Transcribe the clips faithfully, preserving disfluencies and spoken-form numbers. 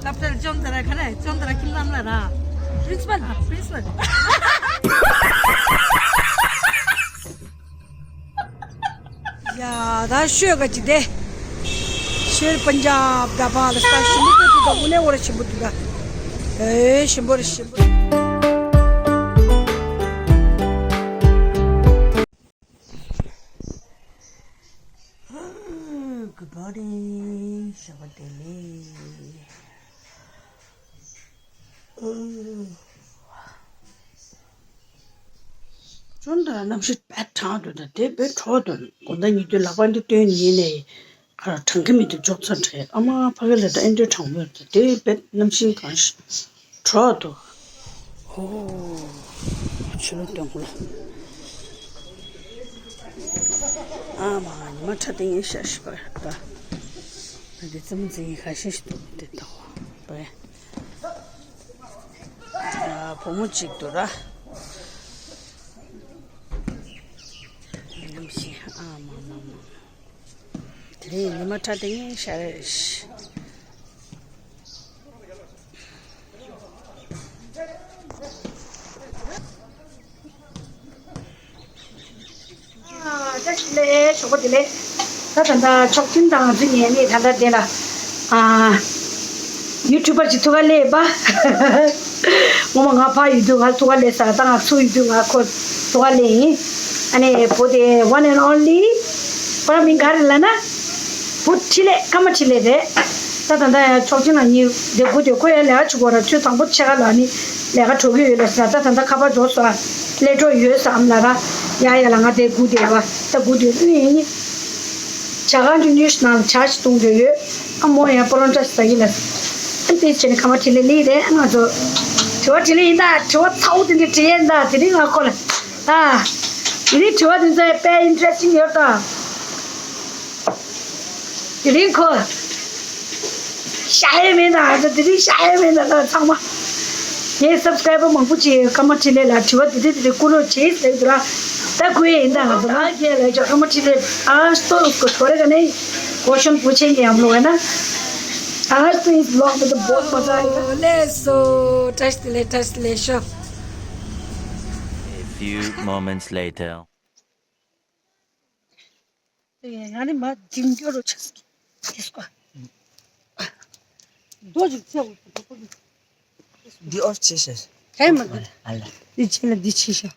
ཀབ་ཏལ་ཅོན་ཏ་ར་ཁ་ན་ཅོན་ཏ་ར་ཁྱིམ་ལམ་ལ་ར། པྲིན་སི་པལ་ཨ་པྲིན་སི་པལ། ཡ་ད་ཤོད་ག་ཅི་དེ། ཤེར་པན་ཇབ་ད་པ་ལ་ས་ཞིམ་པོ་ཏུ་ཏུ་དགོ་ནས་འོ་ར་ཞིམ་པོ་ཏུ་ད། ཨེ་ཞིམ་པོ་ར་ཞིམ་པོ། Good morning. ཞོགས་པ་བདེ་ལེགས། ཅོན་ཏ་ར་གནམ་གཤིས་དཔེ་གྲང་འདུག་ད་དེ་དཔེ་དྲོ་འདུག་དགོང་དག་ཉལ་དུས་ལག་པ་འདི་སྟོན་ཉལ་ནས་ཁ་ལ་གྲང་གི་མི་འདུག་འཇོག་ཚར་འདྲ། ཨ་མ་ཕ་གི་ལ་ད་ཨེ་འདྲ་གྲང་མོ་ཡོད་ད། དེ་དཔེ་གནམ་གཤིས་གང་ཞིག་དྲོ་འདུག་ཨོ། ཆུ་ལོག་སྟོན་གོ་ལ། ཨ་མ་ཉི་མ་ཁྲ་ཏིང་ངེ་ཤ་ཤི་པ་ད། ད་དེ་ཙམ་འཛིན་ཡིན་ཁ་ཤས་ཤིག་འདུག་དེ་ད་བ་བས། ཨ་བུ་མོ་གཅིག་འདུག་ར། ཉི་མ་ཤི་ཨ་མ་མ་མ། དེ་རིང་ཉི་མ་ཁྲ་ཏིང་ངེ་ཤ་རེད། ཨ་བཀྲ་ཤིས་བདེ་ལེགས། ཞོགས་པ་བདེ་ལེགས། ད་ད་ལྟ་ཆོག་མཆན་དང་འཛུལ་ཉན་ནས་ད་ལྟ་བསྡད་ལ། ཨ་ཡུ་ཊུབ་པར་གྱི་ཐུགས་ཁ་ལས་པ། ངོ་མ་ང་ཕ་ཡོད་དུས་ང་ཐུགས་ཁ་ལས་ས་ད་ང་ཚུགས་ཡོད་དུས་ང་ཁོ་ཐུགས་ཁ་ལས་ཡིན། ཨ་ནི་བོ་དེ་one and only། ཁོ་རང་མིང་ག་རེ་ལབ་ན། བུ་འཕྲིན་ལས། ཀརྨ་འཕྲིན་ལས་རེད། ད་ད་ལྟ་ཡང་ཆོག་མཆན་ལ་ཉིན་འདི་དགུ་དེ་ཁོ་ཡང་ལས་ཀ་བྱེད་དགོས་ར། ཆུ་དང་པོ་ཕྱེད་ཀ་ལ་ནི་ལས་ཀ་གྲོལ་གི་ཡོད་ལ་ཟེར། ད་ད་ལྟ་ཁ་པར་འགྲོ་སོང་ལ་སླེབས་འགྲོ་ཡོད་བསམ་ལ་ར། ཡ་ཡ་ལ་ང་དེ་དགུ་དེ་བ་ད་དགུ་དེ་ནི་ཡིན། ཇ་ཁང་ཆུང་ཆུང་ཞིག་ནང་ལ་ཇ་ཞིག་བཏུང་འདོད་ཡོད། ཨ་མོ་ཡང་པོ་རོ་ཊ་ཞིག་ཟ་གི་ལ། ཨ་དེ་བྱས་ནས་ཀརྨ་འཕྲིན་ལས་ལི་རེད། ང་ཚོ་དྲི་བ་དྲིས་ལན་ཡིན་ད། དྲི་བ་ཚ་བོ་དེ་འདྲ་དྲིས་ཡས་ད། དེ་རིང་ང་ཁོ་ལ་ད་དེ་རིང་དྲི་བ་དེ་ཚོ་དཔེ་ཨིན་ཊི་རེ་སི་ཊིང་ཡོད་ད། དེ་རིང་ཁོ་ཤ་ཡས་མེད་ན། ཨ་ཙི་དེ་རིང་ཤ་ཡས་མེད་ན་ད་ཚང་མ། ངའི་སབ་སི་ཀ་རའི་བར་མང་པོ་ཅིག་ཀརྨ་འཕྲིན་ལས་ལ་དྲི་བ་དེ་དེ་དེ་དེ་བསྐུར་རོགས་བྱེད་ཟེར་གི་འདུག་ར། ད་ཁོས་ཡིན་ད་ང་ཚོ་ད་ཁྱེད་ལ་ཅོ་ཀརྨ་འཕྲིན་ལས་ཨ་སྟོ་གོ་ཐོ་རེ་ག་ནས་གོ་ཤོམ་བུ་ཆེན་གྱི་ཡམ་ལོ་བས་ན། ཨ་སྟོ་ཨིན་ལོག་མི་དུ་བོ་མ་ཚ་ཡིན་ད། ལེ་སོ་བཀྲ་ཤིས་བདེ་ལེགས། བཀྲ་ཤིས་བདེ་ལེགས་ཤོ། A few moments later. ང་ནི་མ་འཇིམ་སྐྱོ་རུ་ཆགས་ཀྱི་སྐོ། རྡོ་ཅིག་ཚེ་འུ་ཚུགས་འདི་ཨོཕ་བྱེད་ཤག་གས་མ་གི། ཨ་ལ། འདི་ཆེ་ལ་འདི་ཆེ་ཤག་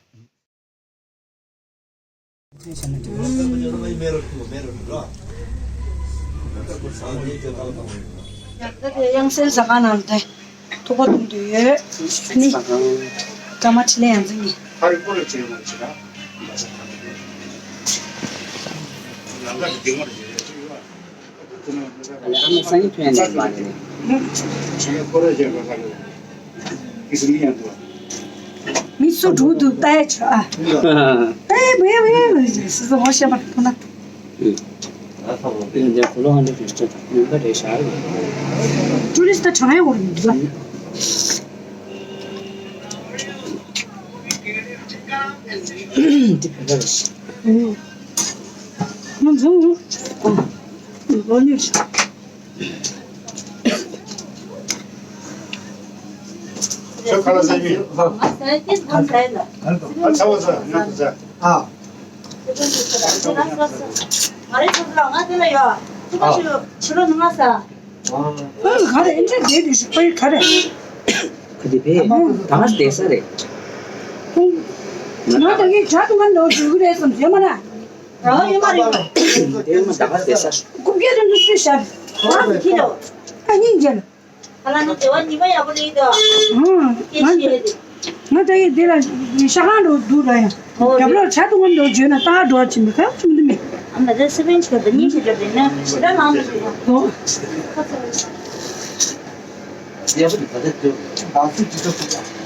ཡང་སེ་ཟ་ཁང་ནང་དེ། ཐུག་པ་འཐུང་དུ་ཡོད། ནི། ཀརྨ་འཕྲིན་ལས་ཡང་འཛིན་གྱི། མི་སུ་འགྲོ་འདུག་ལྟ་ཡ་ཆོག་ཨ། ཨེ་བེ་བེ་བེ་སི་སི་ཧོ་ཤེ་པ་ཐོ་ན། ཨུ། ད་ཐོག་ལ་དེ་འདྲ་ཁོ་ལོ་ཧ་འདྲ་དེ་ལྟ་ཉུང་པ་རེད་ཤག་ཊུ་རི་སི་ཊི་གྲངས་ཡང་འོར་མི་འདུག་ཨ། འདི་བེ་ར་རེད་ཤག་ཨུ། ཁྱོད་ཁ་ལག་ཟ་གི་ཡོད། ང་ཟ་ཡ་སྐྱེས་སྒོམ་ཟ་ཡ་ལ། ཨ་ཚ་བ་ཟ་ང་ཟ། ཨ། ང་རེ་ཚོ་ལ་ང་དེ་ལ་ཡོད། ཚོ་ཁ་ཤི་ལོ་ཕྱི་ལོ་ནུ་ང་ཟ། ཨ། ཁོས་ག་རེ་ཨེ་འདྲ་བསྡད་འདུག་ཤི་ཁོ་ཡི་ག་རེ། ཁ་དེ་བས་ད་ང་བསྡད་ས་རེད། ང་ད་གིན་ཇ་དུ་ང་འདྲ་བོ་འཇུ་གི་རེད་བསམ་བྱས་མ་ན། རང་ཡོད་མ་རེད་པ། དེ་མ་ད་ག་དེ་ས། རྐུབ་བཀྱག་དེ་ཚོ་སུས་བཞག་རང་གི་ཁྱི་ལ། ཨ་སྙིང་རྗེ་ལ། ཨ་ལ་ནི་དེ་བ་ཉི་མ་ཡག་པོ་རེད་དོ། ཨང་། སྐད་ཆ་ཡོད་དེ། ང་ད་ཡི་དེ་ལ་ཤ་ཁང་འགྲོ་འདུག་ལ་ཡང་། ཨོ་རྒྱབ་ལོག་ཇ་དུ་ང་འགྲོ་བརྗོད་ན་ད་འགྲོ་བ་ཕྱིན་པ་ག་ཅུང་དུ་མེད། ཨ་མ་དེ་སི་པན་ཆི་ལ་དེ་གཉིས་ཆ་རྒྱབ་དེ་ནི་ཞེ་དྲག་ལངས་མི་འདུག་ཨོ། ཡག་པོ་འདུག་ད་ལྟ་འདུག་ད་སུ་ཅི་ཐུབ་ཐུབ་ད།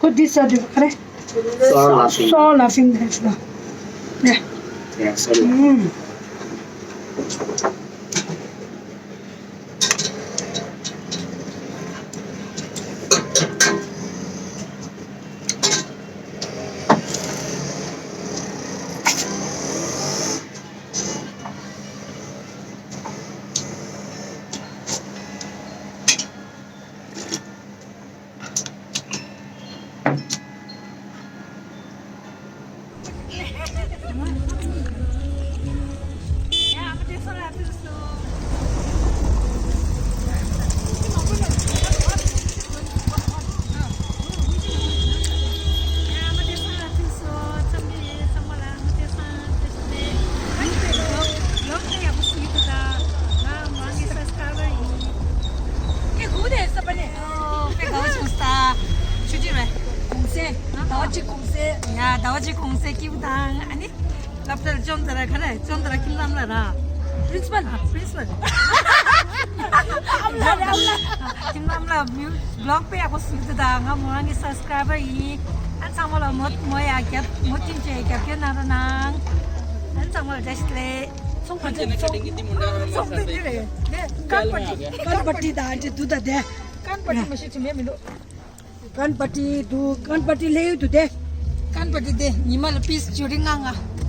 ཁོ་འདི་ཟ་དུས་ག་རེ། Sour Laughing. Sour Laughing་རེད་ཤག་ལ། ནས། ཡང་ས་རུ། ཟླ་བ་གཅིག་གུང་སེང་། ཡ། ཟླ་བ་གཅིག་གུང་སེང་སྐྱིད་པོ་དང་། ཨ་ནི་སློབ་གྲྭར་ཅོན་ཏ་ར་ག་རེ། ཅོན་ཏ་ར་ཁྱིམ་ལམ་ལ་ར། པི་རིན་སི་པལ། ཨ། པི་རིན་སི་པལ། ཨ་མ་ལ། ཨ་མ་ལ། ཁྱིམ་ལམ་ལ་མིའུ་བི་ལོག་དཔེ་ཡག་པོ་བཟོས་འདུག་ད་ང་མོ་རང་གི་སབ་སི་ཀ་རའི་བར་ཡིན། ཨ། ཚང་མ་ལ་མོ་མོ་ཡ་རྒྱབ་མོ་ཐིམ་ཆེ་རྒྱབ་སྐྱོར་གནང་རོགས་གནང་། ཨ། ཚང་མ་ལ་བཀྲ་ཤིས་བདེ་ལེགས། ཚོང་པ་ཚོང་ཚོང་དེ་རེད། ཀན་པ་ཏི། ཀན་པ་ཏི་ད་འདྲ་འདུག་ད་དེ། ཀན་པ་ཏི་མ་ཤེས་ཆུ་མེད་མི་འདུག་ཀན་པ་ཏི་འདུག་ཀན་པ་ཏི་ལས་ཡོད་འདུག་དེ། ཀན་པ་ཏི་དེ་ཉི་མ་ལ་པིས་བཅུ་དྲུག་ལྔ་ལྔ།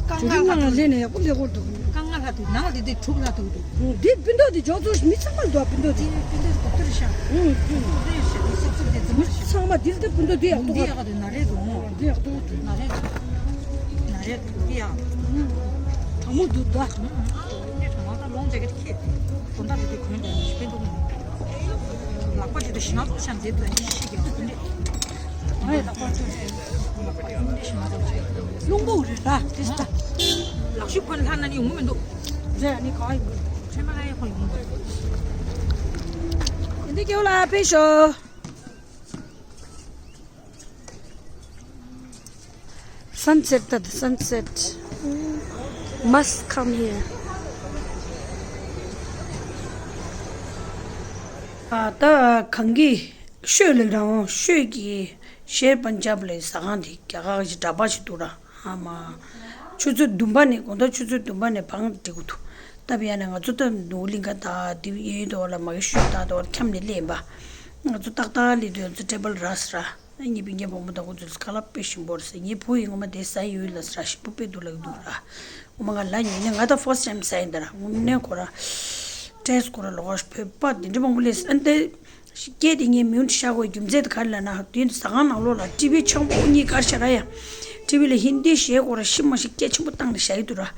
རྐང་ལྔ་ལྷག་འདུག་ལས་ནས་ཡག་པོ་ལས་ཀོར་འདུག་རྐང་ལྔ་ལྷག་འདུག་ནང་ལ་དེ་དེ་དྲུག་ལྷག་འདུག་འདུག་འདི་སྤུན་མདོག་དེ་ཇོ་ཚོ་མི་ཚང་མ་འདུག་སྤུན་མདོག་དེ། དེ་སྤུན་མདོག་དེ་དོག་ཏུ་རེད་ཤག་ཨུ། ཨུ། དེ་ཤ་དེ་སོབ་སོབ་དེ་རྫི་མ་རེད་ཤག་མི་ཚང་མ་འདི་ལྟ་སྤུན་མདོག་དེ་ཡག་པོ། འདི་ཡག་པོ་འདུག་ནག་རེད་འདུག་འདི་ཡག་པོ་འདུག་ནག་རེད་འདུག་ནག་རེད་འདུག་འདི་ཡག་པོ་འདུག་དྲང་མོ་འདུག་ད། ཨུ། ཨུ། འདི་དྲང་མོ་ད་ལོང་ཇེ་ཀེ་ཊི་ཁྱེར། དགོང་དག་དེ་དེ་གོན་དེ་ནི་སྤུན་མདོག་མི་འདུག་ལག་པ་དེ་དེ་ཞི་ན་ཚོགས་ཤག་མཛེས་འདུག་ནི་ཤི་ཤི་གི་འདུག་འདི། ཨ། ལག་པ་ཚོ་ཞི་ན་ཚོགས་ཤག་རླུང་བུ་རེད་ད་དེ་ད། ལག་ཤུབས་གོན་ལྷག་ན་ནི་ཡོང་གི་མི་འདུག་རེད། ཨ་ནི་ག་བ་ཡོང་གི་འདུག་ཁྲེ་མ་ལ་ཡ་ཁོ་ཡོང་གི་འདུག་འདི་སྐྱེ་བོ་ལ་ཕེབས་ཤོག Sunset, that sunset. Must come here. ཨ། ད་གངས་ཀྱི་ཤོད་ལེགས་རང་ཤོད་ཀྱི་ཤེར་པན་ཇབ་ལས་ཟ་ཁང་དེ་རྒྱ་གར་གྱི་འདྲ་པར་ཞིག་འདུག་ར། ཨ་མ། ཆུ་ཚོད་བདུན་པ་ནས། དགོང་དག་ཆུ་ཚོད་བདུན་པ་ནས་བང་སྒྲིག་གི་འདུག་ད་བྱས་ན་ང་ཚོ་ད་ནོར་གླིང་ག་ད་དེ་གཡས་གཡོན་དུ་ལ་མ་གི་ཤོད་ད་དུ་འཁྱམས་ནས་སླེབས་པ། ང་ཚོ་ཏག་ཏག་སླེབས་དུས་ང་ཚོ་ཊེ་བལ་རག་སོང་ར། ངའི་སྤུན་ཀྱག་བུ་མོ་དང་ཁོ་ཚོས་ཁ་ལག་དཔེ་ཞིམ་པོ་རེད་ཟེར། ངའི་བུ་ཡིས་ངོ་མ་དེ་ཟ་ཡི་ཡོད་ལབ་ཟེར་ར། ཞིམ་པོ་དཔེ་འདུག་ལབ་ཀྱི་འདུག་ར། ངོ་མ་ང་ལ་ཉོས་ནས་ང་ད་ཕར་སི་ཊའིམ་ཟ་ཡིན་ད་ར། དངོས་གནས་ཁོ་ར་ཊེ་སི་ཊི་ཁོ་ར་ལོགས་ཀ་བོད་པ་དེ་འདྲ་མང་པོ་སླེབས་ཨ་ནི་དེ། སྐད་དེ་ངས་མིའུ་ཊི་བཞག་དགོས་རྒྱུ་མཚན་དེ་ག་རེ་ལབ་ན། དེ་ཟ་ཁང་ནང་ལོགས་ལ་ཊི་ཝི་ཆེན་པོ་གཉིས་བཀར་བཞག་ར་ཡ། ཊི་ཝི་ལ་ཧིན་དི་གཞས་སྐོར་ཤི་མ་ཤི་སྐད་ཆེན་པོ་བཏང་ནས་བཞག་ཡི་འདུག་ར།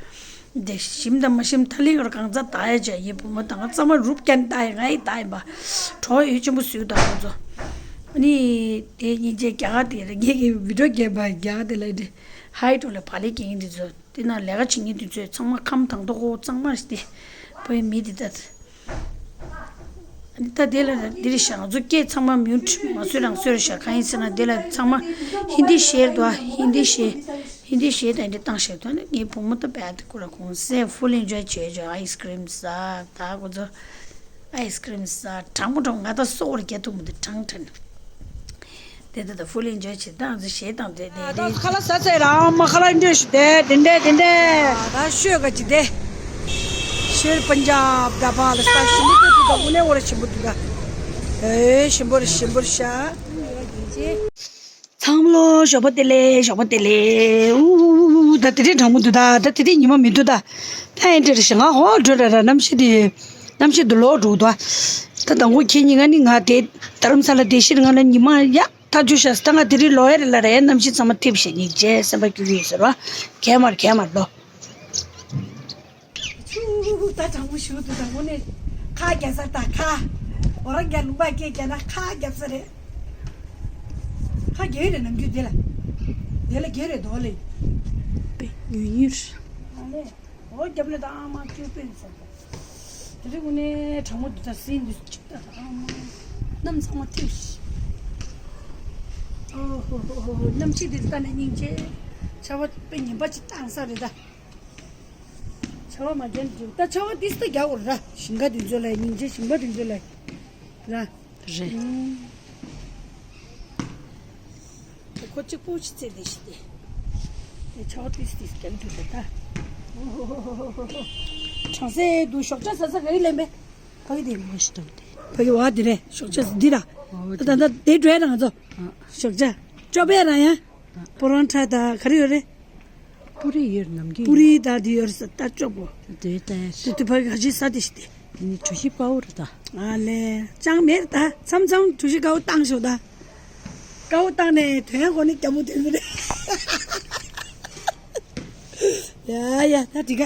དེ་ཞིམ་དང་མ་ཞིམ་ད་ལིང་གར་གང་ཚ་ད་ཡ་བྱས། ཡེ་བུ་མོ་དང་ཚང་མ་རུབ་ཀྱང་ད་ཡ་ང་ཡི་ད་ཡིན་པ། གྲོགས་ཡོད་ཆེན་པོ་བཟོས་དང་ཁོ་ཚོ། ཨ་ནི་དེ་སྙིང་རྗེ་རྒྱ་གར་དེ་རེད། ངེད་ཀྱི་བི་ཌི་ཡོ་རྒྱས་པ་རྒྱ་གར་དེ་ལ་དེ་ཧའི་ཊོ་ལ་བག་ལེབ་སྐྱེལ་མཁན་དེ་ཚོ། དེ་ན་ལས་ཀ་བྱེད་མཁན་དེ་ཚོས་ཚང་མ་ཁམས་དྭངས་ཐོག་ཁོ་གཙང་མ་རེད་དེ། བོད་མི་དེ་ད། ད་དེ་ལ་འདི་རེད་ཤག་ང་ཚོ་སྐད་ཚང་མ་མིའུ་ཊི་མ་བཟོས་རང་བཟོས་རེད་ཤག་གང་ཡིན་ཟེར་ན་དེ་ལ་ཚང་མ་ཧིན་དི་གཞས་རེད་དོ། ཧིན་དི་གཞས། ཧིན་དི་གཞས་དང་འདི་བཏང་བཞག་དོ། ངའི་བུ་མོ་ད་བལ་དེ་ཁོ་ར་གུང་སེང་ཕུལ་ཨེན་ཇོའི་བྱས་བྱས་ཨའི་སི་ཀི་རིམ་ཟ། ད་ཁོ་ཚོ་ཨའི་སི་ཀི་རིམ་ཟ། གྲང་མོ་གྲང་མོ། ང་ད་སོ་བར་རྒྱག་ཐུབ་མི་འདུག་གྲང་དྲན། དེ་ད་ད་ཕུལ་ཨེན་ཇོའི་བྱེད་སྟངས་ཟེར། གཞས་དང་དེ་དེ་ད་རེད། ཁ་ལག་ཟ་ཚར་རང་མ་ཁ་ལག་འདྲ་ཞིག་དེ་དེ་འདྲས་དེ་འདྲས། ད་ཤོད་ག་ཅི་དེ། ཤེར་པན་ཇབ་འདྲ་པར་ལ་ས་ཞིམ་པོ་དེ་དུ་ད་དངོས་གནས་འོ་ར་ཞིམ་པོ་འདུག་ད། ཨེ་ཞིམ་པོ་རེད། ཞིམ་པོ་རེད་ཤག་ཚང་མ་ལོ་ཞོགས་པ་བདེ་ལེགས། ཞོགས་པ་བདེ་ལེགས། ཨུ་ཨུ་ཨུ་ཨུ། ད་དེ་རིང་གྲང་མོ་འདུག་ད། ད་དེ་རིང་ཉི་མ་མི་འདུག་ད། ད་ཨེ་འདྲ་རེད་ཤག་ང་ཧོ་འགྲོ་ར་ར་གནམ་གཤིས་དེ། གནམ་གཤིས་དེ་ལོག་འགྲོ་འདུག་ད་དང་པོ་ཁྱེད་གཉིས་ང་ནི་ང་དེ་རྡ་རམ་ས་ལ་དེ་ཤི་རི་ང་ལ་ཉི་མ་ཡག་ཐག་ཆོད་ཤག་ད་ང་དེ་རིང་ལོག་ཡ་རེད་ལ་ར། ཡ་གནམ་གཤིས་ཚང་མ་ཐིབས་ཤག་སྙིང་རྗེ་སེམས་པ་སྐྱོ་གི་ཡོད་ཟེར་བ། གས་མར་གས་མར་ལོ། ཆུ་ད་གྲང་མོ་ཞུ་འདུག་ད་དངོས་གནས་ཁ་རྒྱག་ས་ད་ཁ། འོ་ར་རྒྱ་ལུང་པ་སྐད་རྒྱག་ན་ཁ་རྒྱབ་ས་རེད། ཁ་རྒྱག་རེད་ནམ་རྒྱུན་དེ་ལ། དེ་ལ་རྒྱག་རེད་དོ་ལེ། ཉུང་ཉུང་རེད། ཨ་ལེ། འོ་རྒྱབ་ནས་ད་ཨ་མ་ཅུ་པེན་ཟེར། དེ་རིང་དངོས་གནས་གྲང་མོ་འདུག་ད་ཟིན་འདུག་ཅིག་ད་ཨ་མ། གནམ་ཚང་མ་ཐིབས་ཤག་ཨོ་ཧོ་ཧོ་ཧོ་ཧོ། གནམ་གཤིས་དེ་ལྟ་ན་སྙིང་རྗེ། ཆར་པ་དཔེ་ངན་པ་ཅིག་བཏང་ས་རེད་ད། ཆར་པ་མ་རྒྱབ་འགྲིག་ད་ཆར་པ་ཏིས་ཏ་རྒྱག་དགོས་རེད་ད། ཞིང་ཁ་དེ་ཚོ་ལ་སྙིང་རྗེ། ཞིང་པ་དེ་ཚོ་ལ་ར། རེད། ཨུམ། དེ་ཁོ་གཅིག་པུ་ཅིག་རྩེ་དེ་ཤི་དེ། དེ་ཆར་པ་ཏིས་ཏིས་རྒྱབ་འགྲིག་རེད་ད། གྲང་སའི་དུ་ཞོགས་ཇ་ཟ་ས་ག་གི་ལེན་པས། ཕ་གི་དེ་མ་ཤི་ཏོག་དེ། ཕ་གི་བ་དེ་རེད། ཞོགས་ཇ་འདི་ར། ཨོ་ད་ད་ད་དེ་འགྲོ་ཡ་རང་ཚོ། ཨ། ཞོགས་ཇ། ཅོ་པའི་རང་ཡ། པོ་རོན་ཁྲ་ད་ག་རེ་ཡོད་རེད། པུ་རི་ཡོད་ནམ་གི། པུ་རི་ད་དེ་ཡོད་རེད་ས་ད་ཅོ་པོ། དེ་ད། དེ་དེ་ཕ་གི་ག་ཅི་ས་དེ་ཤི་དེ། ནི་གྲོ་ཞིབ་པའོ་ར་ད། ཨ་ལེ། ཅང་མེད་ད། མཚམས་མཚམས་གྲོ་ཞིབ་དཀར་པོ་བཏང་ཤོག་ད། དཀར་པོ་བཏང་ནས་དོན་གོ་ནི་རྒྱ་མོ་དོན་མི་རེད། ཡ་ཡ་ད་འགྲིག་ག་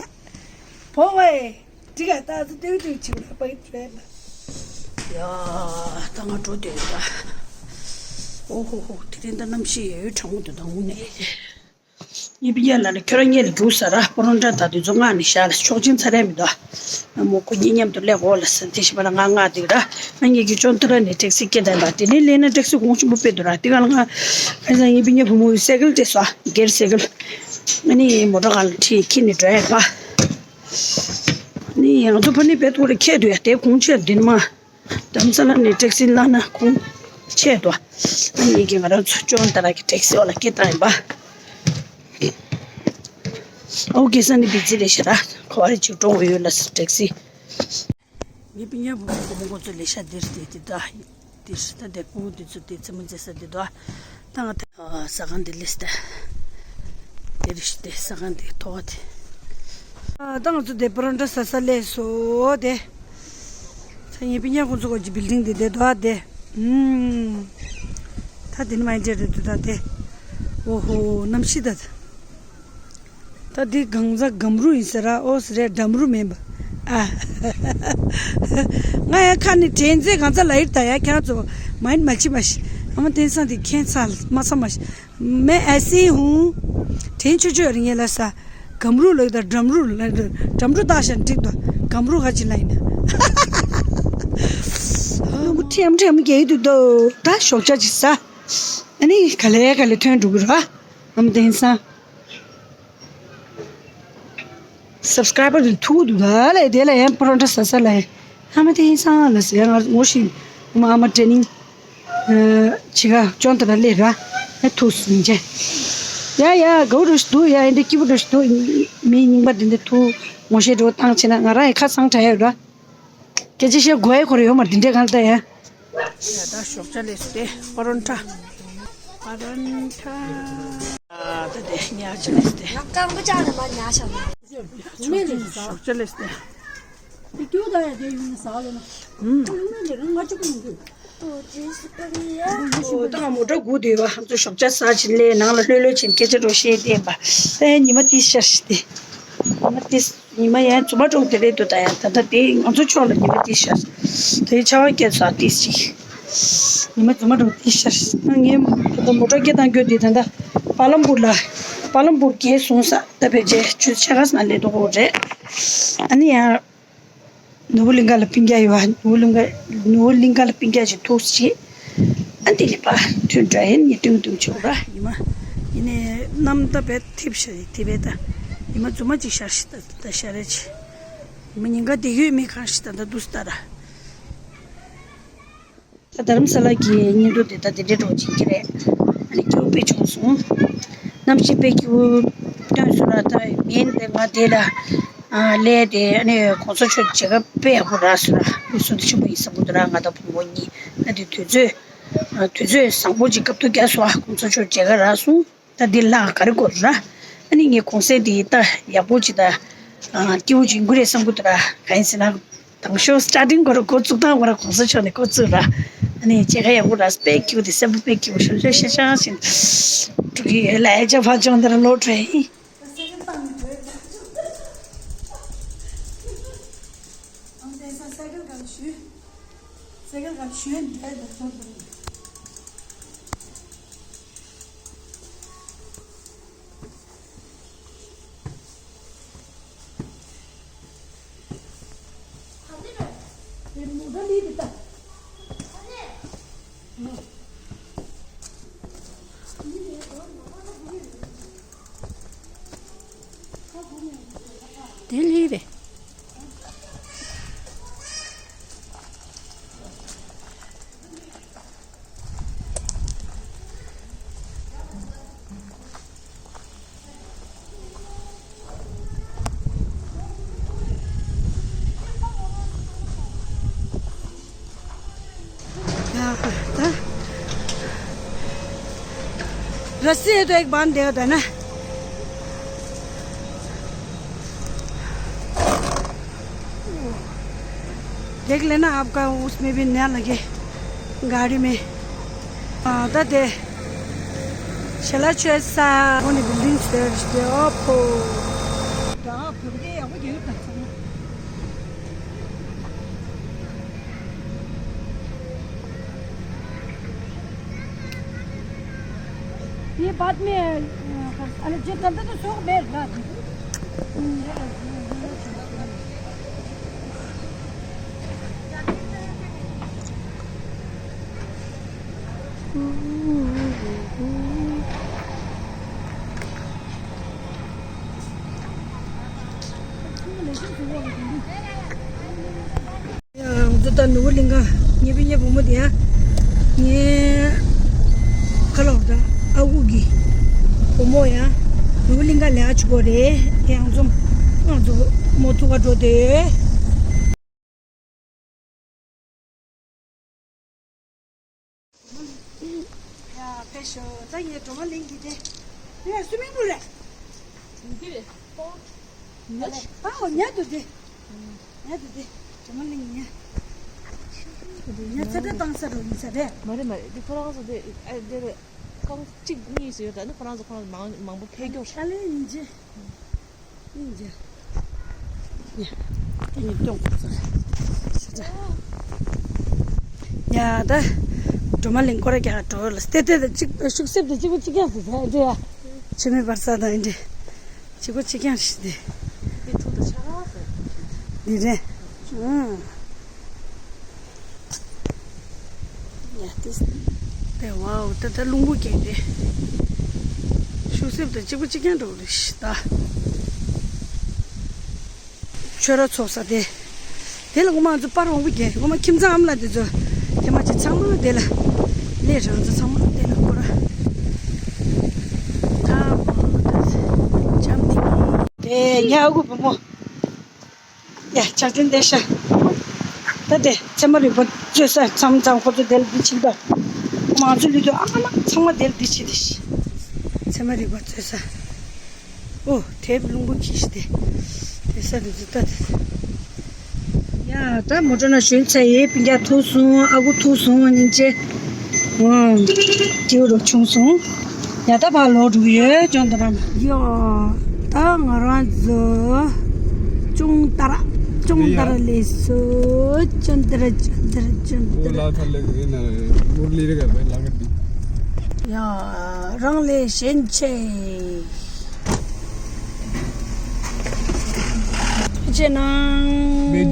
བོ་ཝེ། འགྲིག་ག་ད་ཚོ་ཏེའུ་ཏེའུ་བྱེད་དགོས་པ་ཡིན་ད། ཡ་ད་ང་འགྲོ་འདོད་ཡོད་ད། ཨོ་ཧོ་ཧོ་དེ་རིང་ད་གནམ་གཤིས་ཡོད་གྲང་མོ་འདུག་ད་དངོས་གནས། ངའི་སྤུན་ཀྱག་ལ་ལ་ཁྱོད་རང་ཉལ་ལ་རྒྱུགས་ཟེར་ར། པོ་རོན་ཁྲ་ད་དུས་ཚོད་མངགས་ནས་བཞག་ལ་ཆོག་མཆན་ཚར་ཡ་མི་འདུག་ཨ་མོ་ཁོ་གཉིས་མཉམ་དུ་སླེབས་འོ་ལ་ཟེར་དེ་བཞིན་པ་ལ་ང་མངགས་འདུག་ར། ང་གཉིས་ཀྱི་ཅོན་ཏ་ར་ནས་ཊེག་སི་སྐད་བཏང་པ་དེ་ནས་སླེབས་ན་ཊེག་སི་གོང་ཆེན་པོ་སྤེལ་འདུག་ར། དེ་ག་ལ་ང་ཁ་སང་ངའི་སྤུན་ཀྱག་བུ་མོ་གི་སའི་ཀལ་སྤྲད་སོང་། སྒེར་སའི་ཀལ། ཨ་ནི་མོ་ཊ་ག་ལ་ཁྲིད་ཁྱེར་ནས་འགྲོ་ཡ་རེད་པ། ཨ་ནི་ང་ཚོ་ཕ་ནི་བེད་ཐོག་ལ་ཁྱེར་འདུག་ཡ་དེ་གོང་ཆེ་འདི་ནི་མ། རྡ་རམ་ས་ལ་ནས་ཊེག་སི་བླངས་ན་ཁོང་ཆད་དོ། ཨ་ནི་ཡིན་གྱི་ང་རང་ཚོ་ཅོན་ཏ་ར་གི་ཊེག་སི་འོག་ལ་སྐད་བཏང་ཡིན་པ། ཨོ་ཀེ་སང་ནི་བི་ཛི་རེད་ཤག་ར། ག་པར་ཅིག་འགྲོ་དགོས་ཡོད་ལ་ཊེག་སི། ངའི་སྤུན་ཀྱག་བུ་མོ་ཁོ་མོ་ཚོ་ལས་ཤག་འདིར་དེ་དེ་ད་འདིར་ད་དེ་ཕྲུ་གུ་འདི་ཚོ་དེ་རྩེད་མོ་རྩེ་ས་འདི་དོ། ད་ང་ད་ཟ་ཁང་འདི་ལས་ད། དེ་རེད་ཤག་དེ་ཟ་ཁང་འདི་ཐོག་དེ། ཨ་ད་ང་ཚོ་དེ་པ་རོན་ཊ་ཟ་ས་སླེབས་སོང་དེ། ད་ངའི་སྤུན་ཀྱག་ཁོང་ཚོ་གོ་ཅི་བིལ་ཌིང་དེ་དེ་དོ་དེ། ཨུམ། ད་དེ་ནི་མ་ཡིན་ཅེ་རེད་འདུག་ད་དེ། ཨོ་ཧོ་གནམ་གཤིས་ད། ད་འདི་གང་ཟག་སྒམ་རུ་ཡིན་ཟེར་ར། ཨོ་ཟེར་རེད། འགྲམ་རུ་མིན་པ། ཨ། ང་ཡ་ཁ་ནས་དྲན་ཚེ་གང་ཚ་ལ་ཡིར་ད་ཡ་ཁྱེད་རང་ཚོ་མ་ཡིན་མ་ཅི་མ་ཤི། ཨ་མ་དེང་སང་དེ་ཁྱེད་ཚ་མ་ཚ་མ་ཤི། མེ་ཨ་སི་ཧུང་། དྲན་ཆོས་ཆོས་རིང་ཡེ་ལ་ས། སྒམ་རུ་ལ་ཡོད་ད་འགྲམ་རུ་ལ་འགྲམ་རུ་བཏགས་ཤ་འགྲིག་ཏོ། སྒམ་རུ་ག་ཅི་ལ་ཡིན་ན། ལུང་ཁྲེམ་ཁྲེམ་རྒྱག་གི་འདུག་ཏོ། ད་ཞོགས་ཇ་ཅིག་ཟ། ཨ་ནི་ག་ལེ་ག་ལེ་ཐོན་འགྲོ་གི་ར། ཨ་མ་དེང་སང་། སབ་སི་ཀ་རའི་བར་དུ་ཐུག་འདུག་ད་ལས་དེ་ལ་ཡང་པོ་རོན་ཊ་ཟ་ས་ལ་ཡང་། ཨ་མ་དེང་སང་ལ་ཟེར་ང་ངོ་ཤེས། ཨ་མ་ཨ་མ་ཊེ་ནིང་། ཨ་ཅི་ག་ཅོན་ཏ་ར་སླེབས་ར། ཨ་ཐུག་སོང་ཅེ། ཡ་ཡ་དགའ་བོ་འདྲ་ཞིག་འདུག་ཡ་ཨེ་འདྲ་སྐྱིད་པོ་འདྲ་ཞིག་འདུག་མི་རྙིང་པ་འདི་འདྲ་ཐུག་ངོ་ཤེས་འདྲ་བོ་བཏང་བྱས་ན་ང་རང་ཡང་ཁ་སང་དྲན་ཡོད་ར། སྐད་ཆ་བཤད་དགོས་ཡ་ཁོ་ར་ཡོད་མ་རེད་འདི་འདྲའི་གང་ལྟ་ཡ། ཡ་ད་ཞོགས་ཇ་ལས་སུ་དེ་པ་རོན་ཁྲ། པ་རོན་ཁྲ། ཨ་ད་དེ་ཉལ་ཇ་ལས་སུ་དེ། ང་སྐམ་པོ་ཅག་ནས་མ་ཉལ་ཤག་ནས། ཞོགས་ཇ་ལས་སུ་དེ། དེ་ཀྱུ་ད་ཡ་དེ་ཡུལ་ནས་ཟ་ལོ་ན། ཨུམ། ཡུལ་ནས་ལས་ང་ཅུ་ཀུ་ཡིན་གྱི། ད་ང་མོ་ཊ་སྒུག་བསྡད་པ་ང་ཚོ་ཞོགས་ཇ་ཟ་ཕྱིན་ལས་ནང་ལ་ལྷོད་ལྷོད་ཕྱིན་སྐད་ཆ་འདྲ་བཤད་བསྡད་པ། ཨེ་ཉི་མ་ཏིས་ཤར་ཤི་སྟེ། ཉི་མ་ཏིས། ཉི་མ་ཡང་རྫུན་མ་འདྲ་བོ་དེ་རེད་འདུག་ད་ཡང་ད་ལྟ་དེ་ང་ཚོ་ཕྱོགས་ལ་ཉི་མ་ཏིས་ཤར། དེ་ཆར་པ་བརྒྱབ་སོང་ཏིས་ཅིག་ཉི་མ་རྫུན་མ་འདྲ་བོ་ཏིས་ཤར། ང་ངའི་ད་ལྟ་མོ་ཊ་སྐད་བཏང་རྒྱུ་དེ་ད་ལྟ་པ་ལམ་པུར་ལ། པ་ལམ་པུར་བརྒལ་སོང་ས་ད་ཕལ་ཆེར་ཆུ་ཚོད་ཕྱེད་ཀ་ཙམ་སླེབས་འགྲོ་གི་རེད། ཨ་ནི་ཡང་། ནོར་བུ་གླིང་ག་ལ་སྤུན་ཀྱག་ཡོད་པ། ནོར་བུ་གླིང་ག་ནོར་བུ་གླིང་ག་ལ་སྤུན་ཀྱག་ཅིག་ཐུག་བྱས། ཨ་འདི་ལས་པ་ཐོན་འདྲ་ཡིན་ནི་ཏུང་ཏུང་ཆོག་ར། ཉི་མ་ཡིན་ནའི་གནམ་ད་བས་འཐིབས་ཤག་དེ་བས་ད། ཉི་མ་རྫུན་མ་ཅིག་ཤར་ཤི་ད་ད་ཤར་རེ་ཆེ། ཉི་མ་ཉིན་ག་དེ་ཡོད་མེད་གང་ཤི་ད་ད་འདུག་སྟ་ར། ད་རྡ་རམ་ས་ལ་གི་བརྙན་ཐུང་དེ་ད་དེ་འདྲའི་འགྲོ་བྱེད་ཀྱི་རེད། ཨ་ནི་སྐྱིད་པོ་དཔེ་བྱུང་སོང་། གནམ་གཤིས་དཔེ་སྐྱིད་པོ་སྟོན་སོང་ར། ད་མིན་དེ་ང་དེ་ལ་ཨ་སླེབས་ཏེ་ཨ་ནི་གོང་ས་མཆོག་མཇལ་ཁ་དཔེ་ཡག་པོ་རག་སོང་ར། མི་སུ་འདི་ཆེན་པོ་ཡིན་བསམ་གི་འདུག་ར། ང་དང་བུ་མོ་གཉིས་ཨ་དེ་དུས་ཚོད་ཨ་དུས་ཚོད་བཟང་པོ་ཅིག་སྐབས་ཐོ་རྒྱག་སོང་། ཨ་གོང་ས་མཆོག་མཇལ་ཁ་རག་སོང་། ད་འདི་ལྷག་ག་རེ་དགོས་ར། ཨ་ནི་ངའི་གུང་སེང་འདི་ད་ཡག་པོ་ཅིག་ད་ཨ་སྐྱིད་པོ་ཅིག་ཡོང་གི་རེད་བསམ་གི་འདུག་ར། གང་ཡིན་ཟེར་ན། དང་ཤོས་སི་ཊར་ཊིང་གོ་ར་འགོ་བཙུགས་སྟངས་གོ་ར་གོང་ས་མཆོག་ནས་འགོ་བཙུགས་ར། ཨ་ནི་མཇལ་ཁ་ཡག་པོ་རག་དཔེ་སྐྱིད་པོ་དེ་སེམས་པ་དཔེ་སྐྱིད་པོ་ཤོར་ཤོར་ཤ་ཤ་ཞིག་འགྲོ་གི་ཡོད་ལ་ཨེ་ཅག་ཕ་ཅོང་དེ་ར་ལོ་དྲོད་ཡིན། དེ་ལི་རེད། रस्सी है तो एक बांध देगा था ना। देख लेना, आपका उसमें भी ना लगे गाड़ी में। ད་དེ་ཞལ་ལག་མཆོད་ས་ཁོ་ནི་building་ཟེར་ཏེ་ཨོ་ཕོ། ད་བོད་སྐད་ཡག་པོ་རྒྱག་གི་འདུག ये बाद में, अ, अरे, जो चलते तो सो बैठ रहा था। ང་ཚོ་ད་ནོར་བུ་གླིང་ག་ཉེ་བའི་ཉེ་བུ་མོ་དེ་ཡ། ངའི་ཁ་ལོག་ད་ཨ་ཁུ་གི་བུ་མོ་ཡ། ནོར་བུ་གླིང་ག་ལས་ཨ་ཆུ་གོ་རེད། ཡང་འཛོམས་ང་ཚོ་མོ་ཐུག་ག་འགྲོ་དེ། ཡ་ཕེབས་ཤོག་ད་ངའི་སྒྲོལ་མ་གླིང་གི་དེ། ཡ་སུ་མིང་པུ་རེད། འདི་རེད། ཨ་ཉལ་འདུག་དེ། ཉལ་འདུག་དེ། སྒྲོལ་མ་གླིང་ཉལ། ཉལ་ཚ་དྲོད་བཏང་ས་རུ་ཡིན་ས་རེད། མ་རེད་མ་རེད། འདི་ཁོ་རང་ཚོ་དེ་ཨ་དེ་རེད། རྐང་གཅིག་གཉིས་སུ་ཡོད་ད་ནི་ཁོ་རང་ཚོ་ཁོ་རང་ཚོ་མང་མང་པོ་ཕེབས་རྒྱུ་རེད། ཨ་ལེ་ཡིན་རྗེས། ཡིན་རྗེས། ཡ། དེ་ནི་སྟོན་དགོས་ས་རེད། ཤ་ཚ། ཡ་ད། སྒྲོལ་མ་གླིང་སྐོར་ར་རྒྱག་འགྲོ་ལ་སྟེ་སྟེ་ད་གཅིག་ཤུག་སེབ་ད་གཅིག་པ་གཅིག་རྐྱང་ཟེར་ཟེར་འདི་ཡ། ཕྱི་མི་བར་ས་དང་འདི། གཅིག་པ་གཅིག་རྐྱང་ཞིག་འདི། འདི་ཐུག་ད་ཆ་ག་ཟེར། འདི་རེད། ཨང་། ཡ་ཏིས། དེ་ཝའོ་ད་ད་རླུང་བུ་རྒྱག་དེ། ཤུག་སེབ་དང་གཅིག་པ་གཅིག་རྐྱང་འགྲོ་གི་རེད་ཤི་ད། ཆོས་ར་ཚོགས་ས་དེ། དེ་ལ་ངོ་མ་ང་ཚོ་པར་མང་པོ་རྒྱག་ངོ་མ་ཁྱིམ་ཚང་ཨ་མ་ལགས་དེ་ཚོ། དེ་མ་ཅིག་ཚང་མ་དེ་ལ། ལས་རང་ཚོ་ཚང་མ་དེ་ལ་སྐོར་ར། ད་མ་ད་འཇམ་དེ། དེ་ཉལ་དགོས་བུ་མོ། ཡ་ཕྱག་འཕྲིན་བསྟན་ཤག་ད་དེ་ཚེར་མ་རིག་པ་བཙོས་ས་མཚམས་མཚམས་ཁོ་ཚོ་དེར་འདི་ཕྱིན་པ། ང་ཚོ་ལུས་དུས་ཨ་མ་ཚང་མ་དེར་འདི་ཕྱིན་དེ་ཤི། ཚེར་མ་རིག་པ་བཙོས་ས། ཨོ་དེབ་རླུང་བུ་འཁྱིལ་ཤི་དེ། དེ་ས་རུ་འཛུལ་ལྟ་དེ། ཡ་ད་མོ་ཊ་ནང་ཞོན་ཚར་ཡས་སྤུན་ཀྱག་ཐུག་སོང་ཨ་ཁུ་ཐུག་སོང་སྙིང་རྗེ། ཨང་། སྐྱིད་རོ་བྱུང་སོང་། ཡ་ད་ཕར་ལོག་འགྲོ་གི་ཡོད་ཅོན་ཏ་ར། ཡོ། ད་ང་རང་ཚོ་ཅུང་ཏ་ར་ཅུང་ཏ་ར་ལས་སུ་ཅོན་ཏ་ར་ཅོན་ཏ་ར་ཅོན་ཏ་ར། ལ་ཐ་ལེ་གི་ན་མུར་ལི་རི་ག་བེ་ལ་ག་དི། ཡ་རང་ལས་གཞན་ཆེ། ཆེ་ནང་།